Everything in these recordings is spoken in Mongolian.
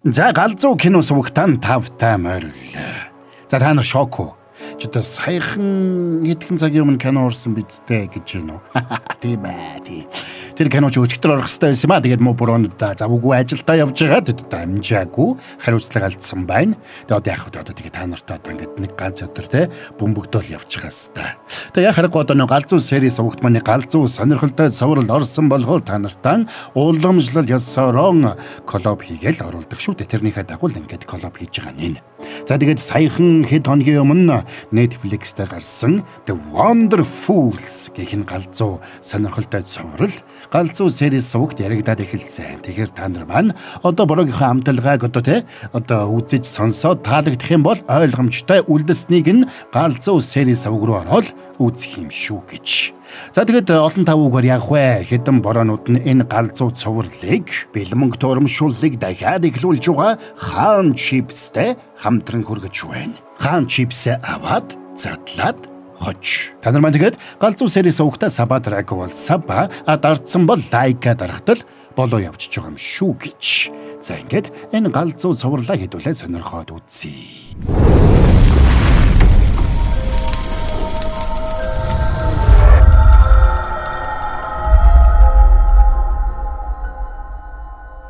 За галзуу кино сувагтаа тавтай морил. За та нар шок уу? Ч одоо саяхан хэдхэн цагийн өмнө кино орсон биз дээ гэж байна уу? Тийм ээ, тий. Тэр кино ч өчигдөр орох хэрэгтэй байсан юм аа. Тэгээд муу буруунд завгүй ажилдаа явж байгаад амжаагүй хариуцлага алдсан байна. Тэгээд одоо яах вэ? Одоо тэгээд та нартай одоо ингээд нэг ганц өдөр те бөмбөгдөөл явчих хэвээр. Тэгээд яа харахгүй одоо нэг галзуу сери сувагт маань галзуу сонирхолтой цуврал орсон болохоор та нартай уламжлал ёсорон коллаб хийгээл оруулдаг шүү дээ. Тэрнийхээ дагуу л ингээд коллаб хийж байгаа нэ. За тэгээд саяхан хэд хоногийн өмнө Netflix дээр гарсан The Wonderfools гэх энэ галзуу сонирхолтой цуврал галзуу series сувагт яригадаад эхэлсэн. Тэгэхээр та нар маань одоо борогийнхоо амталгааг одоо те одоо үзэж сонсоод таалагдах юм бол ойлгомжтой үлдэснийг нь галзуу series суваг руу ороод үзэх юм шүү гэж. За тэгэхэд олон тав үгээр явах вэ? Хэдэн бороонууд нь энэ галзуу цувралыг бэлмөнг турамшууллыг дахиад эхлүүлж байгаа хаан чипстэй хамтран хүргэж байна. Хаан чипсээ аваад задлаад хож. Та нар маань тэгээд галзуу series сувагтаа sub аа дараагүй бол sub аа дардсан бол like аа дарахтал болоо явчихж байгаа юм шүү гэж. За ингээд энэ галзуу цувралаа хэдүүлээ сонирхоод үзье.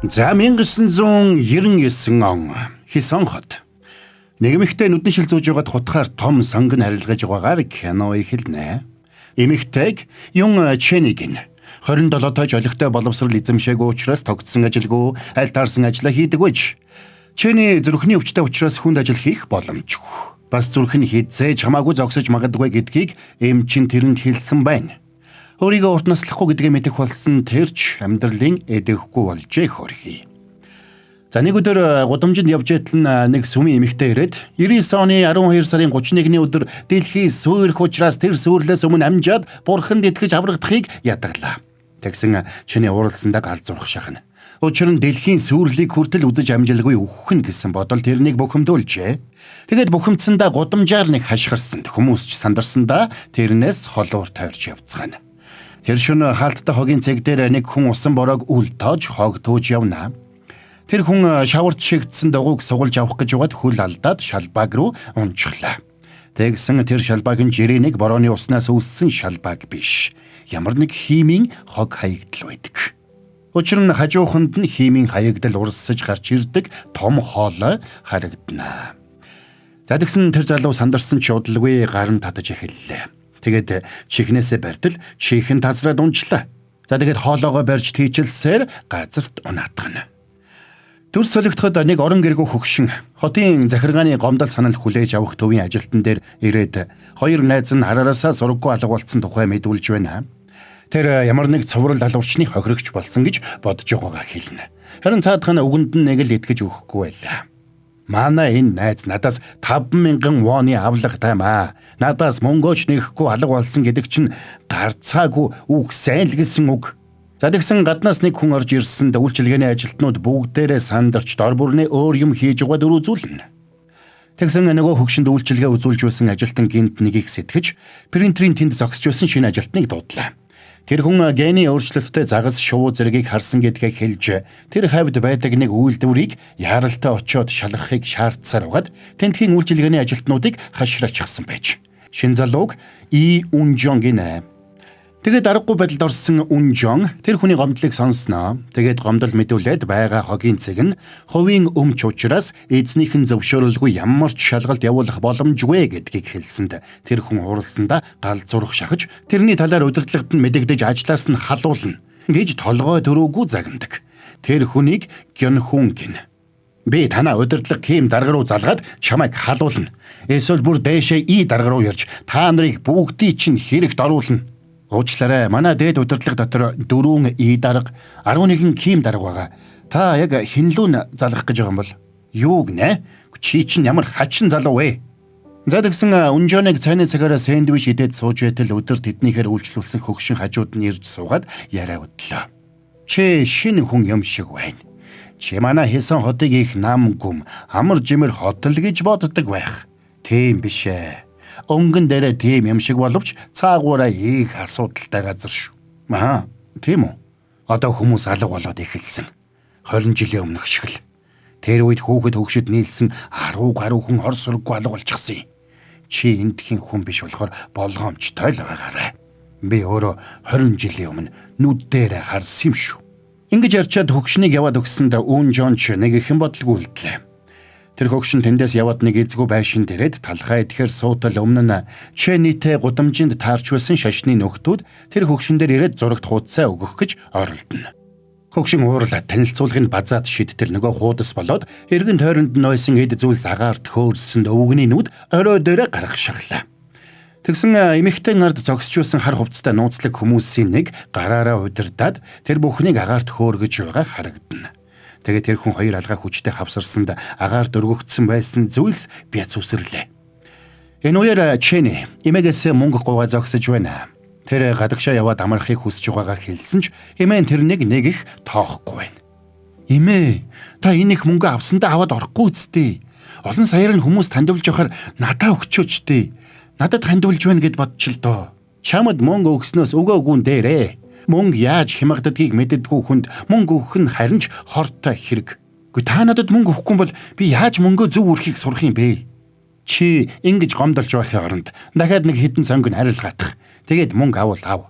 За 1999 он Хисон хот. Нэг эмэгтэй нүдэн шил зүүж байгаад хутгаар том сонгон харилгаж байгаагаар кино эхэлнэ. Эмэгтэйг Юн Ченийг нь 27 тож олигтой боловсрол эзэмшээгүй учраас тогтсон ажилгүй, аль таарсан ажлаа хийдэг байж. Чений зүрхний өвчтэй учраас хүнд ажил хийх боломжгүй. Бас зүрх нь хизээж хамаагүй зогсож магадгүй гэдгийг эмчин тэрэнд хэлсэн байна. Өөрийгөө урт наслахгүй гэдгээ мэдэх болсон тэрч амьдралын эдэхгүй болжээ хөрхий. За нэг өдөр гудамжинд явж байтал нэг сүмийн эмэгтэй ирээд 99 оны 12 сарын 31-ний өдөр дэлхий сүйрэх учраас тэр сүйрлээс өмнө амжаад бурханд итгэж аврагдахыг ядаглаа. Тэгсэн чиний ууралсандаа галзуурах шахна. Учир нь дэлхийн сүйрлийг хүртэл үзэж амжилгүй үхэх нь гэсэн бодол тэрнийг бухимдуулжээ. Тэгээд бухимдсандаа гудамжаар нэг хашгирсан. Хүмүүс ч сандарсандаа тэрнээс холуур тойрч явцгаана. Тэр шөнө хаалттай хогийн цэг дээр нэг хүн усан бороог үл тоож хог төөж явна. Тэр хүн шаварч шигдсэн дугуйг сугалж авах гэж байгаад хөл алдаад шалбааг руу унчихлаа. Тэгсэн тэр шалбааг нь жирээнийг борооны уснаас үүссэн шалбааг биш. Ямар нэг химийн хог хаягдал байдаг. Учир нь хажууханд нь химийн хаягдал урсаж гарч ирдэг том хоолой харагдана. За тэгсэн тэр залуу сандарсан ч удалгүй гар нь татаж эхэллээ. Тэгээд чихнээсээ барьтал чихэн тазраад унчлаа. За тэгээд хоолоогоо барьж тийчилсээр газарт унаатгана. Төр солигдоход нэг орон гэргүй хөгшин хотын захиргааны гомдол санал хүлээж авах төвийн ажилтан дээр ирээд хоёр найз нь араасаа сурггүй алга болцсон тухай мэдүүлж байна. Тэр ямар нэг цуврал алуурчны хохирогч болсон гэж бодож байгаагаа хэлнэ. Харин цаадах нь үгэнд нь нэг л итгэж өгөхгүй байлаа. Манай энэ найз надаас 5,000 воны авлагатай маа. Надаас мөнгөөч нэхэхгүй алга болсон гэдэг чинь гарцаагүй үгсэн л гэсэн үг. За тэгсэн гаднаас нэг хүн орж ирсэнд үйлчилгээний ажилтнууд бүгдээрээ сандарч дор бүрнээ өөр юм хийж байгаа дөрөв үзүүлнэ. Тэгсэн нөгөө хөгшинд үйлчилгээ үзүүлж байсан ажилтан гинт нэгийг сэтгэж принтерийн тэнд зогсож байсан шинэ ажилтныг дуудлаа. Тэр хүн гений өөрчлөлттэй загас шувуу зэргийг харсан гэдгээ хэлж тэр хавьд байдаг нэг үйлдвэрийг яаралтай очиод шалгахыг шаардсаар байгаад тентхийн үйлчилгээний ажилтнуудыг хашраачихсан байж. Шин залууг И Үнжон гинэ. Тэгээд аргагүй байдалд орсон Үнжон тэр хүний гомдлыг сонсноо. Тэгээд гомдол мэдүүлээд байгаа хогийн цэг нь хувийн өмч учраас эзнийх нь зөвшөөрөлгүй ямар ч шалгалт явуулах боломжгүй гэдгийг хэлсэнд тэр хүн хуралсандаа галзуурах шахаж тэрний талаар удирдлагад нь мэдэгдэж ажлаас нь халуулна гэж толгой төрөөгүй загнадаг. Тэр хүнийг Гёнхүн гинэ. Би танаа удирдлага хийм дарга руу залгаад чамайг халуулна. Эсвэл бүр дээшээ и дарга руу ярьж та нарыг бүгдийг чинь хэрэгт оруулна. Уучлаарай. Манай дээд удирдлага дотор 4 И дарга, 11 Ким дарга байгаа. Та яг хэн лүү нь залгах гэж байгаа юм бол? Юу гинэ? Чи чинь ямар хачин залуу вэ? За тэгсэн Үнжоныг цайны цагаараа сэндвич идээд сууж байтал өдөр тэднийхээр үйлчлүүлсэн хөгшин хажууд нь ирж суугаад яриа удлаа. Чи шинэ хүн юм шиг байна. Чи манай Хисон хотыг их нам гүм, амар жимэр хот л гэж боддог байх. Тийм биш ээ. Өнгөн дээрээ тийм юм шиг боловч цаагаараа их асуудалтай газар шүү. Аа, тийм үү? Одоо хүмүүс алга болоод эхэлсэн. 20 жилийн өмнөх шиг л. Тэр үед хүүхэд хөгшөд нийлсэн 10 гаруй хүн ор сурггүй алга болчихсон юм. Чи эндхийн хүн биш болохоор болгоомжтой л байгаарай. Би өөрөө 20 жилийн өмнө нүд дээрээ харсан юм шүү. Ингэж ярьчаад хөгшнийг яваад өгсөнд Үн Жонч нэг ихэн бодлого үлдлээ. Тэр хөгшин тэндээс яваад нэг эзгүй байшин дээрээд талхаа идэхээр суутал өмнө нь Чэнитэй гудамжинд таарч байсан шашны нөхдүүд тэр хөгшин дээр ирээд зурагт хуудсаа өгөх гэж оролдоно. Хөгшин уурлаа танилцуулгыг базаад шидтэл нөгөө хуудас болоод эргэн тойронд нь байсан эд зүйлс агаарт хөөрсөнд өвгөний нүд орой дээрээ гарах шахлаа. Тэгсэн эмэгтэй нард зогсож байсан хар хувцастай нууцлаг хүмүүсийн нэг гараараа удирдаад тэр бүхнийг агаарт хөөргөж байгаа харагдана. Тэгээд тэр хүн хоёр алгаа хүчтэй хавсарсанд агаарт өргөгдсөн байсан зүйлс бяц үсэрлээ. Энэ үеэр Чэни эмээгээс мөнгө гуйгаа зогсож байна. Тэр гадагшаа яваад амархыг хүсэж байгаагаа хэлсэн ч эмээ тэрнийг нэг их тоохгүй байна. Эмээ, та энэ их мөнгө авсандаа аваад орохгүй үсттэй. Олон саяар нь хүмүүс тандвалж явахаар надаа өгчөөч дээ. Надад хандвалж байна гэд бодчих л доо. Чамд мөнгө өгснөөс өгөөгүүн дээрээ. Мөнгө яаж хямгаддгийг мэддэггүй хүнд мөнгө өгөх нь харин ч хортой хэрэг. Гэхдээ та надад мөнгө өгөхгүй бол би яаж мөнгөө зөв үрхийг сурах юм бэ? Чи ингэж гомдолж байхын оронд дахиад нэг хідэн цонг нь арилгаадах. Тэгээд мөнгө авал ав.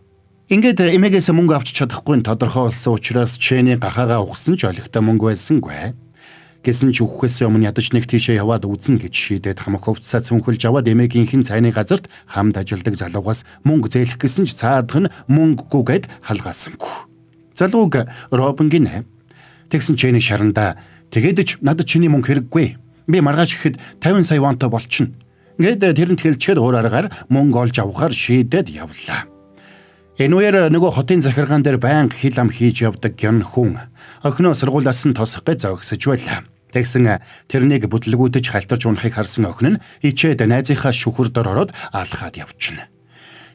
Ингээд эмээгээс мөнгө авч чадахгүй нь тодорхой болсон учраас Чэний гахаагаа ухсан ч олигтой мөнгө байсангүй. Гэсэн ч үхэхээс өмнө ядаж нэг тийшээ яваад үзнэ гэж шийдээд хамаг хувцсаа цүнхэлж аваад эмээгийнхэн цайны газарт хамт ажилладаг залуугаас мөнгө зээлэх гэсэн ч цаадах нь мөнгөгүй гэд халгаасангүй. Залууг Робингийн тэгсэн Чэний шарандаа тэгээд ч надад чиний мөнгө хэрэггүй. Би маргааш ихэд 50 сая вонтой болчихно. Ингээд тэрэнд хэлчихэд өөр аргаар мөнгө олж авахар шийдээд явлаа. Энэ үеэр нөгөө хотын захиргаан дээр байнга хил ам хийж явдаг гян хүн охиноо сургуулиас нь тосох гэж зогсож байлаа. Тэгсэн тэрнийг бүтлгүүтэж халтарч унахыг харсан охин нь ичээд найзынхаа шүхэр дор ороод алхаад явчихна.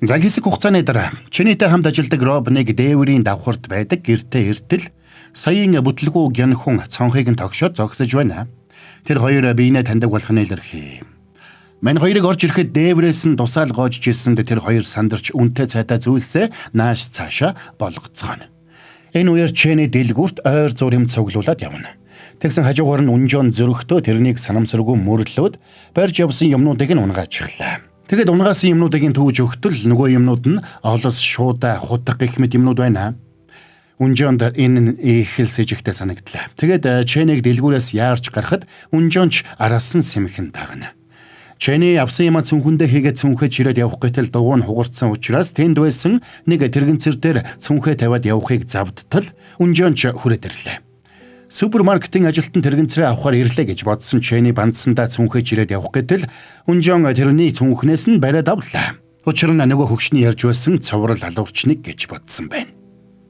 За хэсэг хугацааны дараа Чинийтэй хамт ажилладаг Роб нэг дээврийн давхарт байдаг гэртээ эртэл саяын бүтлгүү гян хүн цонхыг нь тогшоод зогсож байна. Тэр хоёр биенээ таньдаг болох нь илэрхий. Мань хоёрыг орж ирэхэд дээврээс нь тусаал гоожж ирсэнд тэр хоёр сандарч үнтэй цайдаа зүйлсээ нааш цаашаа болгоцгооно. Энэ үеэр Чэний дэлгүүрт ойр зур юм цуглуулад явна. Тэгсэн хажуугаар нь Үнжон зөрөгтөө тэрнийг санамсаргүй мөрлөөд барьж явсан юмнуудыг нь унгаачихлаа. Тэгэд унгаасан юмнуудыг нь түүж өгтөл нөгөө юмнууд нь олос шуудаа хутга гэх мэт юмнууд байна. Үнжонд энэ нь их л сэжигтэй санагдлаа. Тэгээд Чэнийг дэлгүүрээс яарч гарахад Үнжонч араас нь сэмхэн дагна. Чэний авсан юмаа цүнхэндээ хийгээд цүнхээ чирээд явах гэтэл дугуй нь хугарцсан учраас тэнд байсан нэг тэрэгэнцэр дээр цүнхээ тавиад явахыг завдтал Үнжонч хүрээд ирлээ. Супермаркетын ажилтан тэрэгэнцрээ авахар ирлээ гэж бодсон Чэний бандсандаа цүнхээ чирээд явах гэтэл Үнжон тэрний цүнхнээс нь бариад авлаа. Учир нь нөгөө хөгшний ярьж байсан цоврал алуурчныг гэж бодсон байна.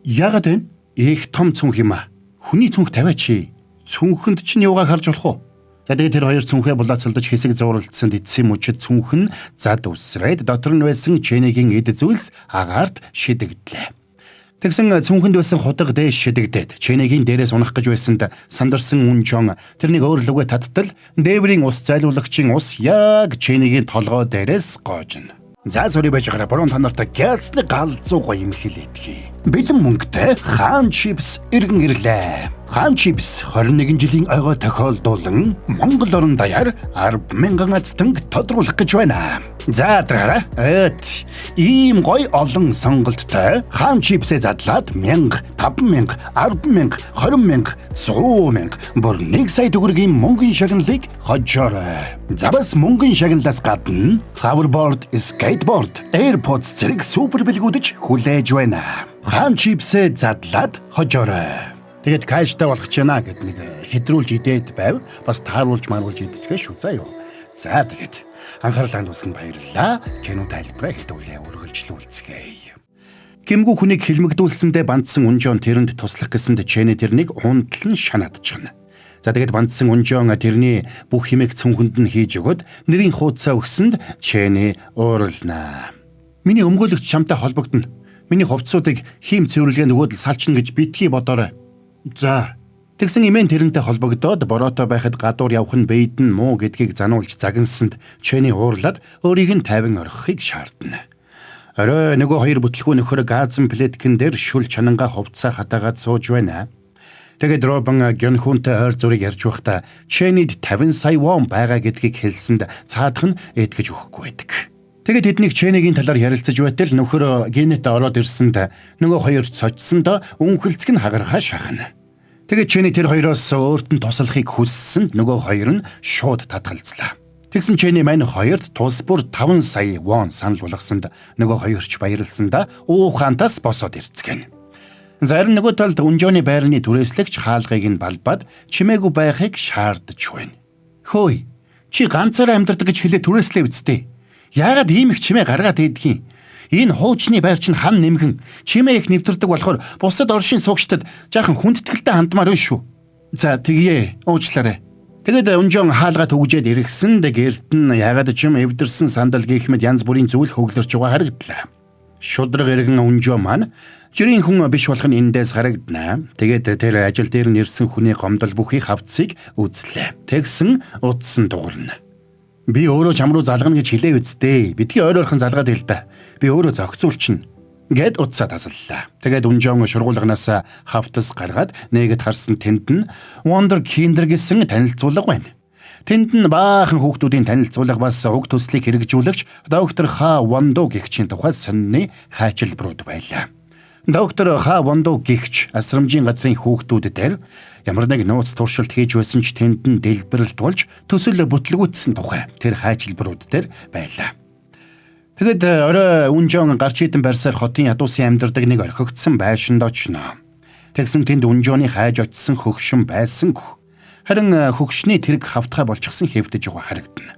Яагаад вэ? Их том цүнх юм аа. Хүний цүнх тавиач. Цүнхэнд чинь юугаа харж болох вэ? За тэгээд тэр хоёр цүнхээ булаацалдаж хэсэг зууралдсанд эцсийн мөчид цүнх нь зад үсрээд дотор нь байсан Чэнигийн эд зүйлс агаарт шидэгдлээ. Тэгсэн цүнхэнд байсан худаг дээш шидэгдээд Чэнигийн дээрээс унах гэж байсанд сандарсан Үнжон тэрнийг өөр лүгэ таттал дээврийн ус зайлуулагчийн ус яг Чэнигийн толгой дээрээс гоожно. За сори байж байгаараа буруу та нарт гялсны галзуу гоё юм хэлээдгий. Бэлэн мөнгөтэй Хаан чипс иргэн ирлээ. Хаан чипс 21 жилийн ойгоо тохиолдуулан Монгол орон даяар 10,000 азтанг тодруулах гэж байна. За дараараа эт ийм гоё олон сонголттой Хаан чипсээ задлаад 1000, 5000, 10,000, 20,000, 100,000 бүр 1 сая төгрөгийн мөнгөний шагналыг хожоорой. За бас мөнгөний шагналаас гадна hoverboard, skateboard, AirPods зэрэг супер бэлгүүдэж хүлээж байна. Хаан чипсээ задлаад хожоорой. Тэгээд кэштэй болох ч яана гэд нэг хэдрүүлж идээд байв. Бас тааруулж маруулж идцгээ шүү заа юу. За тэгээд анхаарал хандуулсанд баярлалаа. Кино тайлбараа хэдүүлээ үргэлжлүүлцгээе. Гэмгүй хүнийг хилмигдүүлсэндээ бандсан Үнжон тэрэнд туслах гэсэнд Чэни тэрнийг унтал нь шанаадчихна. За тэгээд бандсан Үнжон тэрний бүх химийг цүнхэнд нь хийж өгөөд нэрийн хуудасаа өгсөнд Чэни уурлнаа. Миний өмгөөлөгч чамтай холбогдоно. Миний хувцсуудыг хийм цэвэрлэгээ нөгөөд л салчна гэж битгий бодоорой. За тэгсэн имэн тэрнтэй холбогдоод бороотой байхад гадуур явах нь бэйдэн муу гэдгийг зануулж загнасанд Чэни уурлаад өөрийг нь тайван орхихыг шаардна. Орой нөгөө хоёр бүтлгүй нөхөр газан плеткэн дээр шүл чанангаа хувцсаа хатаагаад сууж байна. Тэгээд Робин Гёнхүнтэй ойр зүрийг ярьж байхдаа Чэнид 50 сая вон байгаа гэдгийг хэлсэнд цаадах нь итгэж өгөхгүй байдаг. Тэгээд тэднийг Чэнигийн талаар ярилцаж байтал нөхөр гинэт ороод ирсэнд нөгөө хоёр цочсонд үнхэлцэг нь хагархаа шахна. Тэгээд Чэни тэр хоёроос өөрт нь туслахыг хүссэнд нөгөө хоёр нь шууд татгалзлаа. Тэгсэн Чэни мань хоёрт тус бүр 5 сая вон санал болгосонд нөгөө хоёрч баярлсандаа уухантаас босоод ирцгэнэ. Зарим нөгөө талд Үнжооны байрны түрээслэгч хаалгыг нь балбаад чимээгүй байхыг шаардж байна. Хөөе, чи ганцаараа амьдардаг гэж хэлээ түрээслээ үсттэй. Яагаад ийм их чимээ гаргаад идэх юм? Энэ хуучны байр чинь хан нэмхэн чимээ их нэвтэрдэг болохоор бусад оршин суугчдад жаахан хүндэтгэлтэй хандмаар байна шүү. За тэгье, уучлаарай. Тэгээд Үнжоон хаалгаа түгжээд иргэсэн гэрт нь ягаад ч юм эвдэрсэн сандал гэх мэт янз бүрийн зүйл хөглөрч байгаа харагдлаа. Шудраг иргэн Үнжоон маань жирийн хүн биш болох нь эндээс харагдана. Тэгээд тэр ажил дээр нь ирсэн хүний гомдол бүхий хавцыг үзлээ. Тэгсэн утсан дуурна. Би өөрөө чам руу залгана гэж хэлээ үсттэй. Битгий ойр ойрхон залгаад ил да. Би өөрөө зохицуулчихна гэд утсаа тасаллаа. Тэгээд Үнжоон шургуулганаас хавтас гаргаад нэгэд харсан тэнд нь Wonder Kinder гэсэн танилцуулга байна. Тэнд нь баахан хүүхдүүдийн танилцуулга бас уг төслийг хэрэгжүүлэгч доктор Ха Вондо гэгчийн тухай сонины хайчилбарууд байлаа. Доктор Ха Вондо гэгч асрамжийн газрын хүүхдүүд дээр ямар нэг нууц туршилт хийж байсан ч тэнд нь дэлбэрэлт болж төсөл бүтлгүүтсэн тухай тэр хайчилбарууд дээр байлаа. Тэгээд орой Үнжоон гарч идэн барьсаар хотын ядуусын амьдардаг нэг орхигдсон байшинд очно. Тэгсэн тэнд Үнжооны хайж очисон хөгшин байсангүй. Харин хөгшний тэрэг хавтгай болчихсон хэвдэж байгаа харагдана.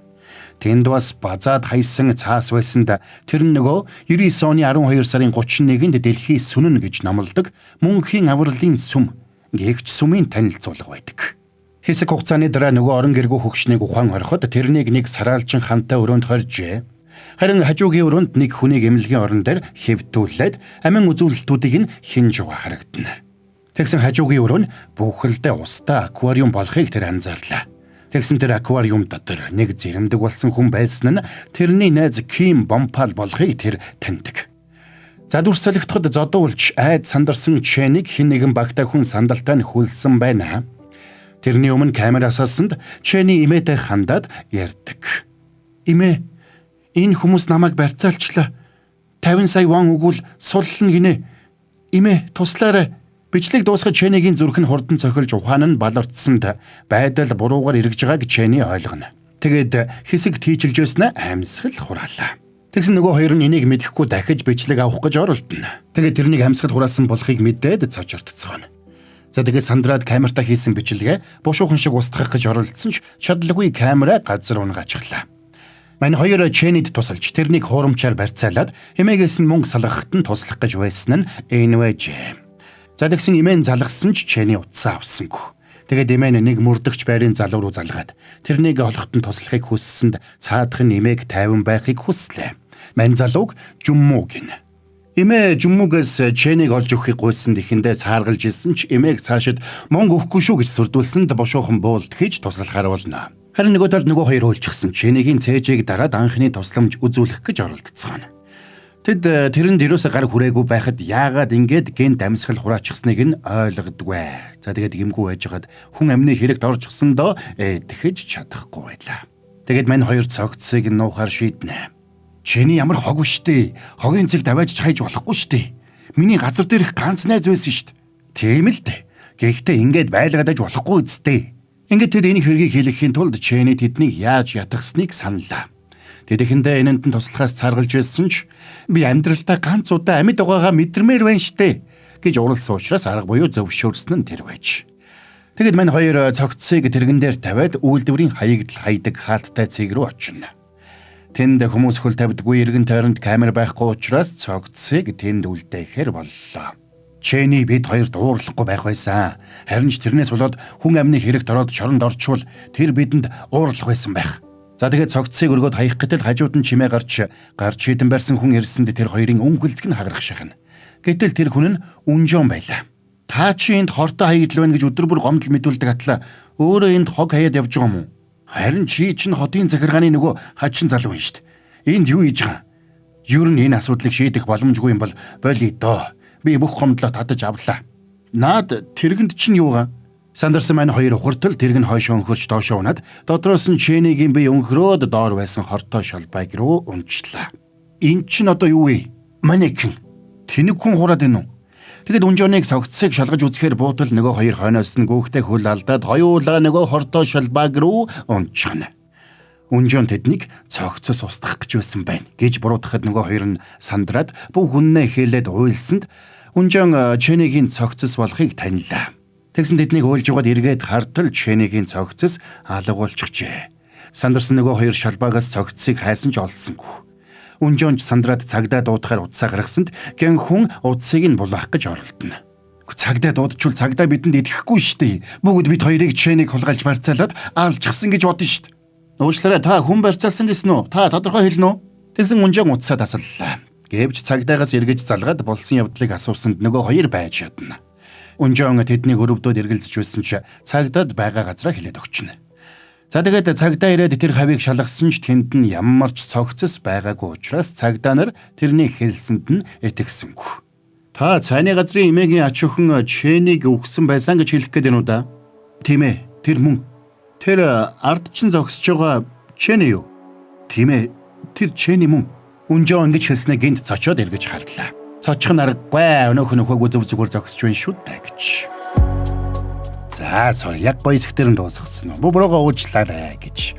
Тэнд бас базаад хайсан цаас байсанд тэр нь нөгөө 99 оны 12 сарын 31-нд дэлхий сүнэн гэж номлодог мөнхийн авралын сүм гэгч сүмийн танилцуулга байдаг. Хэсэг хугацааны дараа нөгөө орон гэргүй хөгшнийг ухаан ороход тэрнийг нэг сараалжин хантай өрөөнд хоржээ. Харин хажуугийн өрөөнд нэг хүнийг эмнэлгийн орон дээр хэвтүүлээд амин үзүүлэлтүүдийг нь хинж байгаа харагдана. Тэгсэн хажуугийн өрөө нь бүхэлдээ устай аквариум болохыг тэр анзаарлаа. Тэгсэн тэр аквариум дотор нэг зэрэмдэг болсон хүн байсан нь тэрний найз Ким Бомпал болохыг тэр таньдаг. Задүр солигдоход зодуулж айд сандарсан Чэнийг хэн нэгэн багтаа хүн сандалтай нь хүлсэн байна. Тэрний өмнө камераас асанд Чэний эмээтэй хандаад ярьдаг. Эмээ, энэ хүмүүс намайг барьцаалчлаа. 50 сая вон өгвөл суллна гинэ. Эмээ, туслаарай. Бичлэг дуусгаж Чэнигийн зүрх нь хурдан цохилж ухаан нь балартсанд байдал буруугаар эргэж байгааг Чэни ойлгоно. Тэгээд хэсэг тийчилж байснаа амьсгал хураалаа. Тэгсэн нөгөө хоёр нь энийг мэдэхгүй дахиж бичлэг авах гэж оролдоно. Тэгээд тэрнийг амьсгал хураасан болохыг мэдээд цочирдцгооно. За тэгээд сандраад камертаа хийсэн бичлэгээ бушуухан шиг устгах гэж оролдсон ч чадалгүй камера газар унгаачихлаа. Мань хоёр Чэнид тусалж тэрнийг хуурамчаар барьцаалаад эмээгээс нь мөнгө салгахад нь туслах гэж байсан нь энэ байжээ. За тэгсэн эмээн залгасан ч Чэний утсаа авсангүй. Тэгээд эмээн нэг мөрдөгч байрын залуу руу залгаад тэрнийг олоход нь туслахыг хүссэнд цаадах нь эмээг тайван байхыг хүслээ. Мань залууг Жүммүү гинэ. Эмээ Жүммүгээс Чэнийг олж өгөхийг гуйсанд эхэндээ цааргалж ирсэн ч эмээг цаашид мөнгө өгөхгүй шүү гэж сүрдүүлсэнд бушуухан буулт хийж туслахаар болно. Харин нөгөө талд нөгөө хоёр хуульчихсан Чэнигийн цээжийг дараад анхны тусламж үзүүлэх гэж оролдоцгооно. Тэд тэрэнд юусоо гар хүрээгүй байхад яагаад ингэж гэнт амьсгал хураачихсныг нь ойлгодгүй. За тэгээд гэмгүй байжгаад хүн амны хэрэгт орчихсондоо тэхэж чадахгүй байлаа. Тэгээд мань хоёр цогцсыг нуухаар шийднэ. Чиний ямар хог вэ штэ? Хогийн цэг давааж хайж болохгүй штэ. Миний газар дээрх ганц найз байсан штэ. Тийм л дээ. Гэхдээ ингэж байлгаад аж болохгүй үсттэй. Ингээд тэд энэ хэргийг хэлэхийн тулд Чэни тэднийг яаж ятгахсныг саналаа. Тэд эхэндээ энэнд нь туслахаас цааргалж байсан ч би амьдралдаа ганц удаа амьд байгаагаа мэдэрмээр байна штэ гэж уралсан учраас арга буюу зөвшөөрсөн нь тэр байж. Тэгэд мань хоёр цогцсыг тэрэгэн дээр тавиад үйлдвэрийн хаягдал хайдаг хаалттай цэг рүү очино. Тэнд хүмүүс хөл тавьдгүй эргэн тойронд камер байхгүй учраас цогцсыг тэнд үлдээхээр боллоо. Чэни бид хоёрт уурлахгүй байх байсан. Харин ч тэрнээс болоод хүн амны хэрэгт ороод шоронд орчвол тэр бидэнд уурлах байсан байх. За тэгээд цогцсыг өргөөд хаях гэтэл хажууд нь чимээ гарч гарч хідэн барьсан хүн ирсэнд тэр хоёрын өнхөлцг нь хагарах шахна. Гэтэл тэр хүн нь Үнжоон байлаа. Та чи энд хортой хаягдл байна гэж өдөр бүр гомдол мэдүүлдэг атлаа. Өөрөө энд хог хаяад явж байгаа юм уу? Харин чи чинь хотын захиргааны нөгөө хачин залуу юм шүү дээ. Энд юу хийж байгаа? Ер нь энэ асуудлыг шийдэх боломжгүй юм бол болиё доо. Би бүх гомдлоо татаж авлаа. Наад тэргэнд чинь юугаа? Сандарсан маань хоёр ухартал тэрэг нь хойшоо өнхөрч доошоо унаад дотроос нь Чэнигийн бие өнхрөөд доор байсан хортой шалбайг руу унчлаа. Эн чинь одоо юу вэ? Манекен. Тэнэг хүн хураад байна уу? Тэгэд Үнжооныг согцсыг шалгаж үзэхээр буутал нөгөө хоёр хойноос нь гүөхтэй хөл алдаад хоёулаа нөгөө хортой шалбааг руу унчихна. Үнжоон тэднийг цогцос устгах гэж байсан байна гэж буруутгахад нөгөө хоёр нь сандраад бүх үннээ хэлээд уйлсанд Үнжоон Чэнигийн цогцос болохыг танилаа. Тэгсэн тэднийг уйлж угаад эргээд хартал Чэнигийн цогцос алга болчихжээ. Сандарсан нөгөө хоёр шалбаагаас цогцсыг хайсан ч олсонгүй. Үнжоонч сандраад цагдаа дуудахаар утсаа гаргасанд гэн хүн утсыг нь булаах гэж оролдоно. Цагдаа дуудчвал цагдаа бидэнд идэхгүй шүү дээ. Бүгд бид хоёрыг Чэнийг хулгайлж барьцаалаад алжчихсан гэж бодно шүү дээ. Уучлаарай, та хүн барьцаалсан гэсэн үү? Та тодорхой хэлнэ үү? Тэгсэн Үнжоон утсаа тасаллаа. Гэвч цагдаагаас эргэж залгаад болсон явдлыг асуусанд нөгөө хоёр байж чадна. Үнжоон тэднийг өрөвдөөд эргэлзэж байсан ч цагдаад байгаа газараа хэлээд өгчнө. За тэгээд цагдаа ирээд тэр хавийг шалгасан ч тэнд нь ямар ч цогцос байгаагүй учраас цагдаа нар тэрний хэлсэнд нь итгэсэнгүй. Та цайны газрын эмээгийн ач охин Чэнийг үхсэн байсан гэж хэлэх гээд байна уу да? Тийм ээ, тэр мөн. Тэр ард чинь зогсож байгаа Чэни юу? Тийм ээ, тэр Чэни мөн. Үнжоо ингэж хэлснээ гинт цочоод эргэж харлаа. Цочих нь аргагүй. Өнөөх нөхөөгүй зөв зүгээр зогсож байна шүү дээ гэж. За sorry, яг гоё хэсгээр нь дуусгацсан. Буруугаа уучлаарай гэж.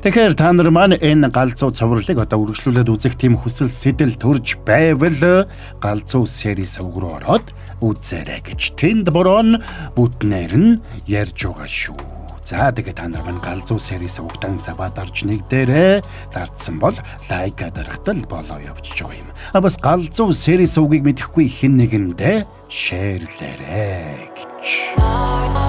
Тэгэхээр та нар маань энэ галзуу цовруулыг одоо үргэлжлүүлээд үзэх тийм хүсэл сэтэл төрж байвал галзуу series сувг руу ороод үзээрэй гэж. Тэнд борон бүтнээр нь ярьж байгаа шүү. За тэгээ та нар маань галзуу series сувгтан sub аа дарж нэг дээрээ дардсан бол like аа дарахтал болоо явчихж байгаа юм. А бас галзуу series сувгийг мэдэхгүй хэн нэгэндээ share лээрэй гэж.